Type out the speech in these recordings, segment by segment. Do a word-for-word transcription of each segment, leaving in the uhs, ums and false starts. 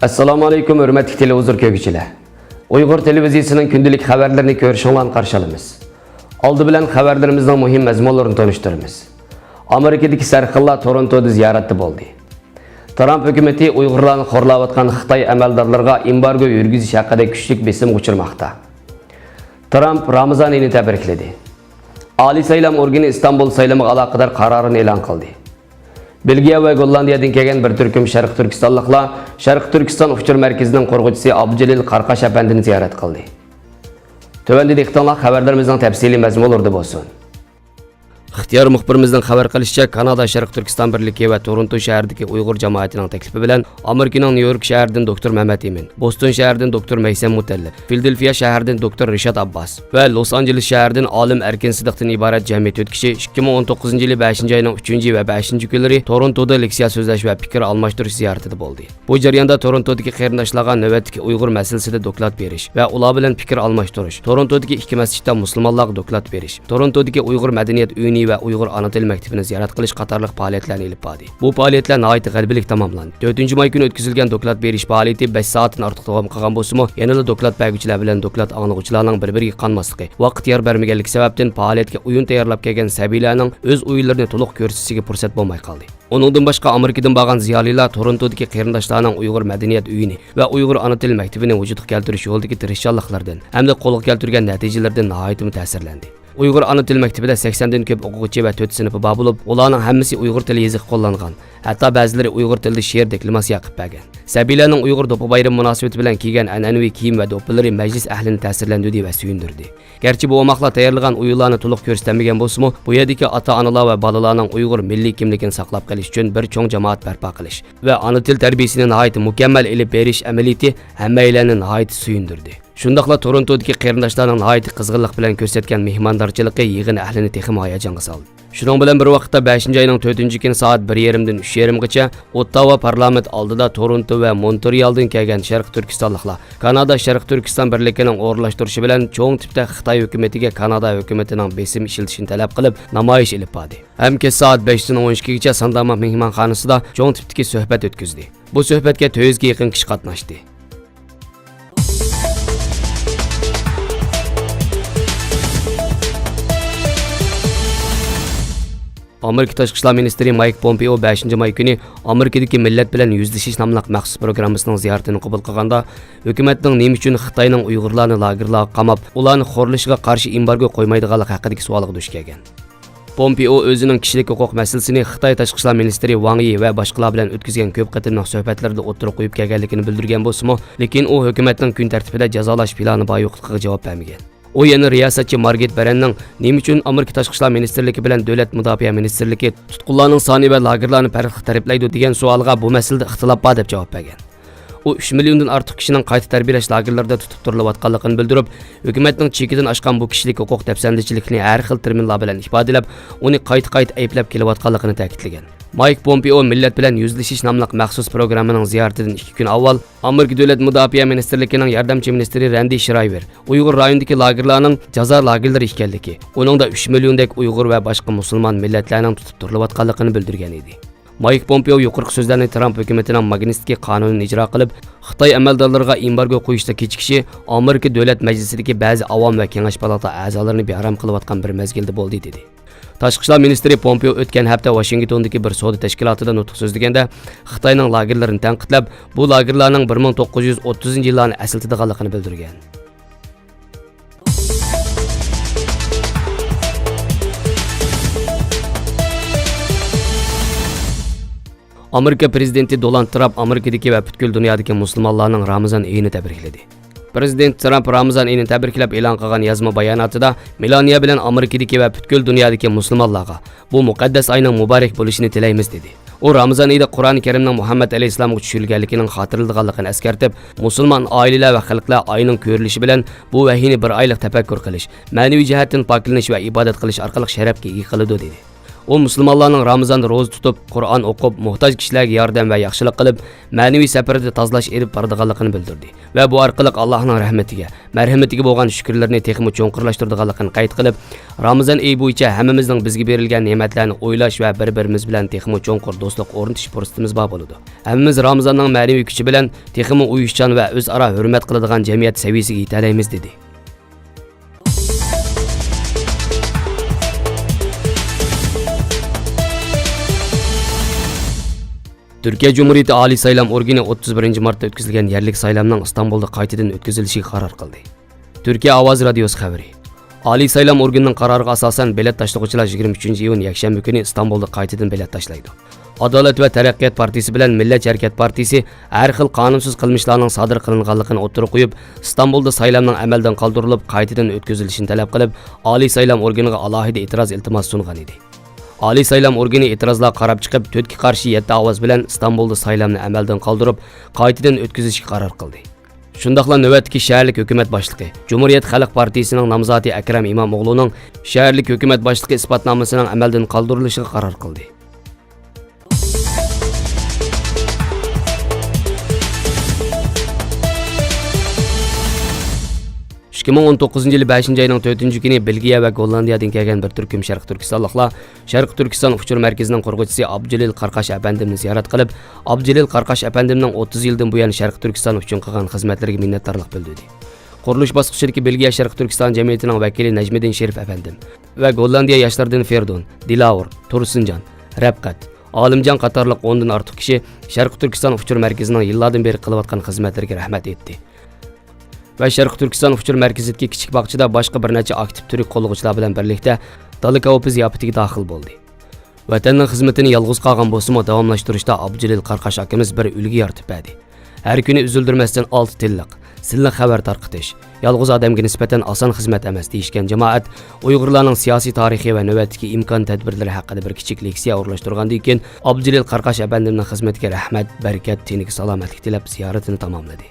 ئەسسالامۇ ئەلەيكۇم، ھۆرمەتلىك تېلېۋىزور كۆرگۈچىلەر. ئۇيغۇر تېلېۋىزىيىسىنىڭ كۈندىلىك خەۋەرلىرىنى كۆرۈشۈڭلارنى قارشى ئالىمىز. ئالدى بىلەن خەۋەرلىرىمىزنىڭ مۇھىم مەزمۇنلىرىنى تونۇشتۇرىمىز. ئامېرىكىدىكى سەرخىللار تورونتودا زىيارەتتە بولدى. ترامپ ھۆكۈمىتى ئۇيغۇرلارنى خورلاۋاتقان خىتاي ئەمەلدارلىرىغا ئېمبارگو يۈرگۈزۈش ھەققىدە كۈچلۈك بېسىمغا ئۇچرىماقتا. ترامپ رامىزان ئېيىنى تەبرىكلىدى. ئالىي سايلام ئورگىنى ئىستانبۇل سايلىمىغا ئالاقىدار قارارىنى ئېلان قىلدى. بېلگىيە ۋە گوللاندىيەدىن كەلگەن بىر تۈركۈم شەرقىي تۈركىستانلىقلار شەرقىي تۈركىستان ئۇچۇر مەركىزىنىڭ قۇرغۇچىسى ئابدۇجېلىل قارقاش ئەپەندىنى زىيارەت قىلدى. تۆۋەندە دىققىتىڭلار خەۋەرلىرىمىزنىڭ تەپسىلىي مەزمۇنلىرىدا بولسۇن. ئىختىيارىي مۇخبىرىمىزنىڭ خەۋەر قىلىشىچە، كانادا شەرقىي تۈركىستان بىرلىكى ۋە تورونتو شەھىرىدىكى ئۇيغۇر جامائىتىنىڭ تەكلىپى بىلەن ئامېرىكىنىڭ نيۇ يورك شەھىرىدىن دوكتور مەمەت ئىمىن، بوستون شەھىرىدىن دوكتور مەيسەم مۇتەللىپ، فىلدېلفىيە شەھىرىدىن دوكتور رىشات ئابباس ۋە لوس ئانژېلېس شەھىرىدىن ئالىم ئەركىن سىدىقتىن ئىبارەت جەمئىي تۆت كىشى ئىككى مىڭ ئون توققۇزىنچى يىلى بەشىنچى ئاينىڭ ئۈچىنچى ۋە بەشىنچى كۈنلىرى تورونتودا لېكسىيە سۆزلەش ۋە پىكىر ئالماشتۇرۇش زىيارىتىدە بولدى. بۇ جەرياندا تورونتودىكى قېرىنداشلارغا نۆۋەتتىكى ئۇيغۇر مەسىلىسىدە دوكلات بېرىش ۋە ئۇلار بىلەن پىكىر ئالماشتۇرۇش، تورونتودىكى ئىككى مەسچىتتە مۇسۇلمانلارغا دوكلات بېرىش، تورونتودىكى ئۇيغۇر مەدەنىيەت ئۆيىنى ۋە ئۇيغۇر ئانا تىل مەكتىپىنى زىيارەت قىلىش قاتارلىق پائالىيەتلەرنى ئېلىپ باردى. بۇ پائالىيەتلەر ناھايىتى غەلىبىلىك تاماملاندى. تۆتىنچى ماي كۈنى ئۆتكۈزۈلگەن دوكلات بېرىش پائالىيىتى بەش سائەتتىن ئارتۇق داۋام قىلغان بولسىمۇ، يەنىلا دوكلات بەرگۈچىلەر بىلەن دوكلات ئاڭلىغۇچىلارنىڭ بىر-بىرىگە قانماسلىقى، ۋاقىت يار بەرمىگەنلىكى سەۋەبتىن پائالىيەتكە ئويۇن تەييارلاپ كەلگەن سەبىيلەرنىڭ ئۆز ئويۇنلىرىنى تولۇق كۆرسىتىشىگە پۇرسەت بولماي قالدى. ئۇنىڭدىن باشقا، ئامېرىكىدىن بارغان زىيالىيلار تورونتودىكى قېرىنداشلارنىڭ ئۇيغۇر مەدەنىيەت ئۆيىنى ۋە ئۇيغۇر ئانا تىل مەكتىپىنى ۋۇجۇدقا كەلتۈرۈش يولىدىكى تىرىشچانلىقلىرىدىن ھەمدە قولغا كەلتۈرگەن نەتىجىلىرىدىن ناھايىتىمۇ تەسىرلەندى. ئۇيغۇر ئانا تىل مەكتىپىدە سەكسەندىن كۆپ ئوقۇغۇچى ۋە تۆت سىنىپى بار بولۇپ، ئۇلارنىڭ ھەممىسى ئۇيغۇر تىلى يېزىقى قوللانغان، ھەتتا بەزىلىرى ئۇيغۇر تىلىدا شېئىر دېكلاماتسىيە قىلىپ بەرگەن. سەبىيلەرنىڭ ئۇيغۇر دوپپا بايرىمى مۇناسىۋىتى بىلەن كىيگەن ئەنئەنىۋى كىيىم ۋە دوپپىلىرى مەجلىس ئەھلىنى تەسىرلەندۈردى ۋە سۆيۈندۈردى. گەرچە بۇ ئوماقلار تەييارلىغان ئويۇنلارنى تولۇق كۆرسىتەلمىگەن بولسىمۇ، بۇ يەردىكى ئاتا-ئانىلار ۋە بالىلارنىڭ ئۇيغۇر مىللىي كىملىكىنى ساقلاپ قېلىش ئۈچۈن بىر چوڭ جامائەت بەرپا قىلىش ۋە ئانا تىل تەربىيىسىنى ناھايىتى مۇكەممەل ئېلىپ بېرىش ئەمەلىيىتى ھەممەيلەننى ناھايىتى سۆيۈندۈردى. شۇنداقلا تورونتودىكى قېرىنداشلارنىڭ ناھايىتى قىزغىنلىق بىلەن كۆرسەتكەن مېھماندارچىلىقى يىغىن ئەھلىنى تېخىمۇ ھاياجانغا سالدى. شۇنىڭ بىلەن بىر ۋاقىتتا، بەشىنچى ئاينىڭ تۆتىنچى كۈنى سائەت بىر يېرىمدىن ئۈچ يېرىمغىچە ئوتتاۋا پارلامېنت ئالدىدا تورونتو ۋە مونترېئالدىن كەلگەن شەرقىي تۈركىستانلىقلار كانادا شەرقىي تۈركىستان بىرلىكىنىڭ ئورۇنلاشتۇرۇشى بىلەن چوڭ تىپتە خىتاي ھۆكۈمىتىگە كانادا ھۆكۈمىتىنىڭ بېسىم ئىشلىتىشىنى تەلەپ قىلىپ نامايىش ئېلىپ باردى ھەم كەچ سائەت بەشتىن ئون ئىككىگىچە سانداما مېھمانخانىسىدا چوڭ تىپتىكى سۆھبەت ئۆتكۈزدى. بۇ سۆھبەتكە تۆت يۈزگە يېقىن كىشى قاتناشتى. ئامېرىكا تاشقى ئىشلار مىنىستىرى مايك پومپېئو بەشىنچى ماي كۈنى ئامېرىكىدىكى مىللەت بىلەن يۈزلىشىش ناملىق مەخسۇس پروگراممىسىنىڭ زىيارىتىنى قوبۇل قىلغاندا، ھۆكۈمەتنىڭ نېمە ئۈچۈن خىتاينىڭ ئۇيغۇرلارنى لاگېرلارغا قاماپ، ئۇلارنى خورلىشىغا قارشى ئېمبارگو قويمايدىغانلىقى ھەققىدىكى سوئالغا دۇچ كەلگەن. پومپېئو ئۆزىنىڭ كىشىلىك ھوقۇق مەسىلىسىنى خىتاي تاشقى ئىشلار مىنىستىرى ۋاڭ يى ۋە باشقىلار بىلەن ئۆتكۈزگەن كۆپ قېتىملىق سۆھبەتلىرىدە ئوتتۇرىغا قويۇپ كەلگەنلىكىنى بىلدۈرگەن بولسىمۇ، لېكىن ئۇ ھۆكۈمەتنىڭ كۈن تەرتىپىدە جازالاش پىلانى بار يوقلۇقىغا جاۋاب بەرمىگەن. ئۇ يەنە رىياسەتچى مارگېت بېرەننىڭ نېمە ئۈچۈن ئامېرىكا تاشقى ئىشلار مىنىستىرلىكى بىلەن دۆلەت مۇداپىئە مىنىستىرلىكى تۇتقۇنلارنىڭ سانى ۋە لاگېرلارنى پەرقلىق تەرىپلەيدۇ دېگەن سوئالغا بۇ مەسىلىدە ئىختىلاپ بار دەپ جاۋاب بەرگەن. ئۇ ئۈچ مىليوندىن ئارتۇق كىشىنىڭ قايتا تەربىيەلەش لاگېرلىرىدا تۇتۇپ تۇرۇلۇۋاتقانلىقىنى بىلدۈرۈپ، ھۆكۈمەتنىڭ چېكىدىن ئاشقان بۇ كىشىلىك ھوقۇق دەپسەندىچىلىكىنى ھەر خىل تېرمىنلار بىلەن ئىپادىلەپ، ئۇنى قايتا-قايتا ئەيىبلەپ كېلىۋاتقانلىقىنى تەكىتلىگەن. مايك پومپېئو مىللەت بىلەن يۈزلىشىش ناملىق مەخسۇس پروگراممىنىڭ زىيارىتىدىن ئىككى كۈن ئاۋۋال ئامېرىكا دۆلەت مۇداپىئە مىنىستىرلىكىنىڭ ياردەمچى مىنىستىرى رەندى شىرايۋېر ئۇيغۇر رايونىدىكى لاگېرلارنىڭ جازا لاگېرلىرى ئىكەنلىكى، ئۇنىڭدا ئۈچ مىليوندەك ئۇيغۇر ۋە باشقا مۇسۇلمان مىللەتلەرنىڭ تۇتۇپ تۇرۇلۇۋاتقانلىقىنى بىلدۈرگەن ئىدى. مايك پومپېئو يۇقىرىقى سۆزلەرنى ترامپ ھۆكۈمىتىنىڭ ماگنىتسكىي قانۇنىنى ئىجرا قىلىپ، خىتاي ئەمەلدارلىرىغا ئېمبارگو قويۇشتا كېچىكىشى ئامېرىكا دۆلەت مەجلىسىدىكى بەزى ئاۋام ۋە كېڭەش پالاتا ئەزالىرىنى بىئارام قىلىۋاتقان بىر مەزگىلدە بولدى، دېدى. تاشقى ئىشلار مىنىستىرى پومپېئو ئۆتكەن ھەپتە ۋاشىنگتوندىكى بىر سودا تەشكىلاتىدا نۇتۇق سۆزلىگەندە، خىتاينىڭ لاگېرلىرىنى تەنقىدلەپ، بۇ لاگېرلارنىڭ بىر مىڭ توققۇز يۈز ئوتتۇزىنچى يىللارنى ئەسلىتىدىغانلىقىنى بىلدۈرگەن. ئامېرىكا پىرېزىدېنتى دونالد ترامپ ئامېرىكىدىكى ۋە پۈتكۈل دۇنيادىكى مۇسۇلمانلارنىڭ رامىزان ئېيىنى تەبرىكلىدى. پىرېزىدېنت ترامپ رامىزان ئېيىنى تەبرىكلەپ ئېلان قىلغان يازما باياناتىدا، مېلانىيا بىلەن ئامېرىكىدىكى ۋە پۈتكۈل دۇنيادىكى مۇسۇلمانلارغا بۇ مۇقەددەس ئاينىڭ مۇبارەك بولۇشىنى تىلەيمىز، دېدى. ئۇ رامىزان ئېيىدا قۇرئان كەرىمنىڭ مۇھەممەد ئەلەيھىسسالامغا چۈشۈرۈلگەنلىكىنىڭ خاتىرىلىدىغانلىقىنى ئەسكەرتىپ، مۇسۇلمان ئائىلىلەر ۋە خەلقلەر ئاينىڭ كۆرۈلۈشى بىلەن بۇ ۋەھىينى بىر ئايلىق تەپەككۇر قىلىش، مەنىۋى جەھەتتىن پاكلىنىش ۋە ئىبادەت قىلىش ئارقىلىق شەرەپكە ئىگە قىلىدۇ، دېدى. ئۇ مۇسۇلمانلارنىڭ رامىزاندا روزا تۇتۇپ، قۇرئان ئوقۇپ، موھتاج كىشىلەرگە ياردەم ۋە ياخشىلىق قىلىپ، مەنىۋى سەپىرىدە تازىلاش ئېلىپ بارىدىغانلىقىنى بىلدۈردى ۋە بۇ ئارقىلىق ئاللاھنىڭ رەھمىتىگە، مەرھىمىتىگە بولغان شۈكۈرلىرىنى تېخىمۇ چوڭقۇرلاشتۇرىدىغانلىقىنى قەيت قىلىپ، رامىزان ئېيى بويىچە ھەممىمىزنىڭ بىزگە بېرىلگەن نېمەتلەرنى ئويلاش ۋە بىر-بىرىمىز بىلەن تېخىمۇ چوڭقۇر دوستلۇق ئورنىتىش پۇرسىتىمىز بار بولىدۇ. ھەممىمىز رامىزاننىڭ مەنىۋى كۈچى بىلەن تېخىمۇ ئۇيۇشچان ۋە ئۆزئارا ھۆرمەت قىلىدىغان جەمئىيەت سەۋىيەسىگە يېتەلەيمىز، دېدى. تۈركىيە جۇمھۇرىيىتى ئالىي سايلام ئورگىنى ئوتتۇز بىرىنچى مارتتا ئۆتكۈزۈلگەن يەرلىك سايلامنىڭ ئىستانبۇلدا قايتىدىن ئۆتكۈزۈلۈشىگە قارار قىلدى. تۈركىيە ئاۋازى رادىيوسى خەۋىرى. ئالىي سايلام ئورگىنىنىڭ قارارىغا ئاساسەن، بېلەت تاشلىغۇچىلار يىگىرمە ئۈچىنچى ئىيۇن يەكشەنبە كۈنى ئىستانبۇلدا قايتىدىن بېلەت تاشلايدۇ. ئادالەت ۋە تەرەققىيات پارتىيىسى بىلەن مىللەتچى ھەرىكەت پارتىيىسى ھەر خىل قانۇنسىز قىلمىشلارنىڭ سادىر قىلىنغانلىقىنى ئوتتۇرىغا قويۇپ، ئىستانبۇلدا سايلامنىڭ ئەمەلدىن قالدۇرۇلۇپ، قايتىدىن ئۆتكۈزۈلۈشىنى تەلەپ قىلىپ، ئالىي سايلام ئورگىنىغا ئالاھىدە ئېتىراز ئىلتىماسى سۇنغان ئىدى. ئالىي سايلام ئورگىنى ئېتىرازلارغا قاراپ چىقىپ، تۆتكە قارشى يەتتە ئاۋاز بىلەن ئىستانبۇلدا سايلامنى ئەمەلدىن قالدۇرۇپ، قايتىدىن ئۆتكۈزۈشكە قارار قىلدى. شۇنداقلا نۆۋەتتىكى شەھەرلىك ھۆكۈمەت باشلىقى، جۇمھۇرىيەت خەلق پارتىيىسىنىڭ نامزاتى ئەكرەم ئىمامئوغلۇنىڭ شەھەرلىك ھۆكۈمەت باشلىقى ئىسباتنامىسىنىڭ ئەمەلدىن قالدۇرۇلۇشىغا قارار قىلدى. ئىككى مىڭ ئون توققۇزىنچى يىلى بەشىنچى ئاينىڭ تۆتىنچى كۈنى بېلگىيە ۋە گوللاندىيەدىن كەلگەن بىر تۈركۈم شەرقىي تۈركىستانلىقلار شەرقىي تۈركىستان ئۇچۇر مەركىزىنىڭ قۇرغۇچىسى ئابدۇجېلىل قاراقاش ئەپەندىمنى زىيارەت قىلىپ، ئابدۇجېلىل قاراقاش ئەپەندىمنىڭ ئوتتۇز يىلدىن بۇيان شەرقىي تۈركىستان ئۈچۈن قىلغان خىزمەتلىرىگە مىننەتدارلىق بىلدۈردى. قۇرۇلۇش باسقۇچىدىكى بېلگىيە شەرقىي تۈركىستان جەمئىيىتىنىڭ ۋەكىلى نەجمىدىن شېرىپ ئەپەندىم ۋە گوللاندىيە ياشلىرىدىن فېردون، دىلاۋۇر، تۇرسۇنجان، رەپقەت، ئالىمجان قاتارلىق ئوندىن ئارتۇق كىشى شەرقىي تۈركىستان ئۇچۇر مەركىزىنىڭ يىللاردىن بېرى قىلىۋاتقان خىزمەتلىرىگە رەھمەت ئېيتتى. ۋە شەرقىي تۈركىستان ئۇچۇر مەركىزىدىكى كىچىك باغچىدا باشقا بىر نەچچە ئاكتىپ تۈرك قوللىغۇچىلار بىلەن بىرلىكتە دالا كاۋىپى زىياپىتىگە داخىل بولدى. ۋەتەننىڭ خىزمىتىنى يالغۇز قالغان بولسىمۇ، داۋاملاشتۇرۇشتا ئابدۇجېلىل قاراقاش ئاكىمىز بىر ئۈلگە يارىتىپ بەردى. ھەر كۈنى ئۈزۈلدۈرمەستىن ئالتە تىللىق، سىللىق خەۋەر تارقىتىش، يالغۇز ئادەمگە نىسبەتەن ئاسان خىزمەت ئەمەس، دېيىشكەن جامائەت ئۇيغۇرلارنىڭ سىياسىي تارىخى ۋە نۆۋەتتىكى ئىمكان تەدبىرلىرى ھەققىدە بىر كىچىك لېكسىيە ئورۇنلاشتۇرغاندىن كېيىن، ئابدۇجېلىل قاراقاش ئەپەندىمنىڭ خىزمىتىگە رەھمەت، بەرىكەت، تېنىگە سالامەتلىك تىلەپ، زىيارىتىنى تاماملىدى.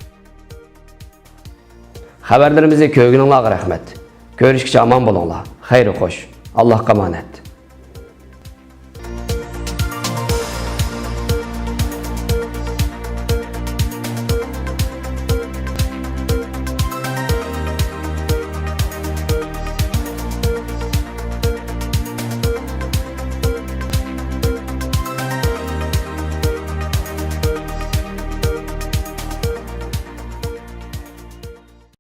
خەۋەرلىرىمىزنى كۆرگىنىڭلارغا رەھمەت. كۆرۈشكىچە ئامان بولۇڭلار. خەير خوش. ئاللاھقا ئامانەت.